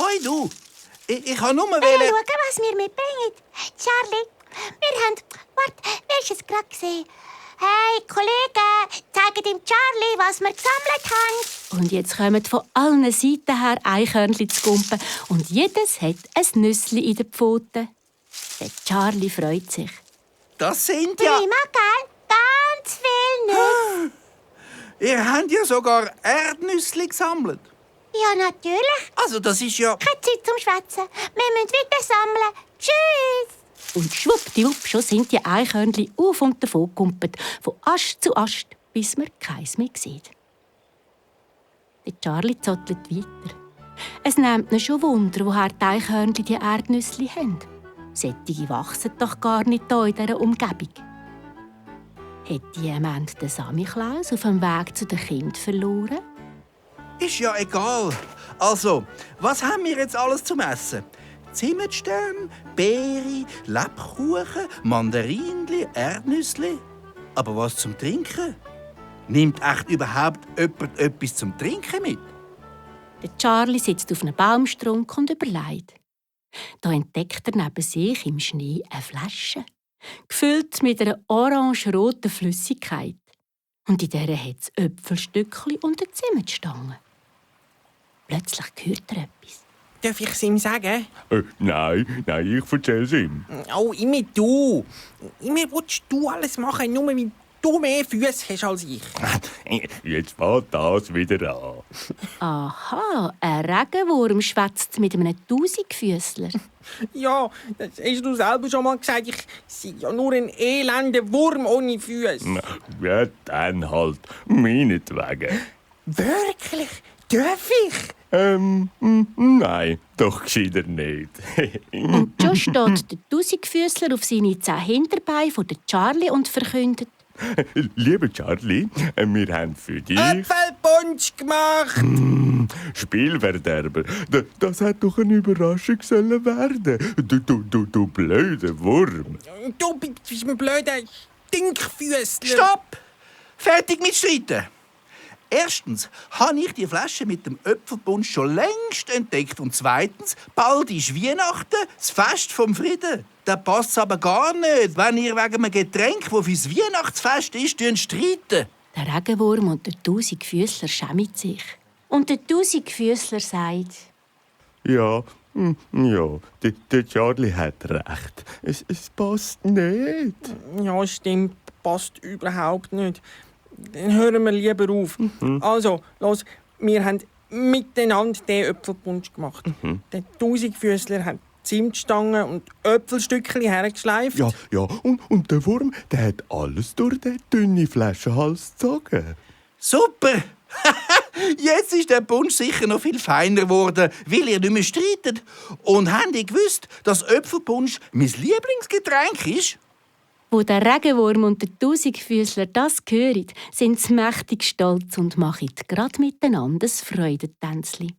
Hoi du, ich kann nur Schauen, was wir mitbringen. Charlie, wir haben... Warte, wer ist es gerade gesehen? Hey, Kollegen, zeigen dem Charlie, was wir gesammelt haben. Und jetzt kommen von allen Seiten her Eichhörnchen zu Gumpen und jedes hat ein Nüssli in den Pfoten. Der Charlie freut sich. Das sind ja... Prima, gell? Ganz viel Nüsse. Ihr habt ja sogar Erdnüsse gesammelt. Ja, natürlich. Also das ist ja... Keine Zeit zum Schwätzen. Wir müssen weiter sammeln. Tschüss. Und schwuppdiwupp, schon sind die Eichhörnchen auf und davon gegumpelt, von Ast zu Ast, bis man keins mehr sieht. Der Charlie zottelt weiter. Es nimmt ihn schon Wunder, woher die Eichhörnchen die Erdnüsse haben. Sättige wachsen doch gar nicht hier in dieser Umgebung. Hat jemand den Samichlaus auf dem Weg zu den Kindern verloren? Ist ja egal. Also, was haben wir jetzt alles zum Essen? Zimtstern, Beere, Lebkuchen, Mandarinli, Erdnüssli. Aber was zum Trinken? Nimmt echt überhaupt jemand etwas zum Trinken mit? Der Charlie sitzt auf einem Baumstrunk und überlegt. Da entdeckt er neben sich im Schnee eine Flasche, gefüllt mit einer orange-roten Flüssigkeit. Und in der hat es Äpfelstückchen und eine Zimtstange. Plötzlich hört er etwas. Darf ich es ihm sagen? Nein, ich erzähl's ihm. Oh, immer du. Immer willst du alles machen, nur weil du mehr Füße hast als ich. Jetzt fängt das wieder an. Aha, ein Regenwurm schwätzt mit einem Tausendfüßler. Ja, das hast du selber schon mal gesagt. Ich sei ja nur ein elender Wurm ohne Füße. Ja, dann halt. Meinetwegen. Wirklich? Darf ich? Nein, doch gescheiter nicht. Und schon steht der Tausendfüßler auf seine 10 Hinterbeine vor Charlie und verkündet: Lieber Charlie, wir haben für dich Äpfelpunsch gemacht! Spielverderber. Das hat doch eine Überraschung sollen werden. Du blöder Wurm. Du bist ein blöder Stinkfüßler. Stopp! Fertig mit Streiten! Erstens habe ich die Flasche mit dem Äpfelpunsch schon längst entdeckt. Und zweitens, bald ist Weihnachten, das Fest vom Frieden. Da passt es aber gar nicht, wenn ihr wegen einem Getränk, das fürs Weihnachtsfest ist, streiten. Der Regenwurm und der Tausendfüßler schämen sich. Und der Tausendfüßler sagt: Ja, der Charlie hat recht. Es passt nicht. Ja, stimmt. Passt überhaupt nicht. Dann hören wir lieber auf. Also, los, wir haben miteinander den Äpfelpunsch gemacht. Der Tausendfüßler hat Zimtstangen und Äpfelstückchen hergeschleift. Ja, und der Wurm, der hat alles durch den dünnen Flaschenhals gezogen. Super! Jetzt ist der Punsch sicher noch viel feiner geworden, weil ihr nicht mehr streitet. Und habt ihr gewusst, dass Äpfelpunsch mein Lieblingsgetränk ist? Wo der Regenwurm und der Tausendfüßler das hören, sind sie mächtig stolz und machen gerade miteinander ein Freudentänzli.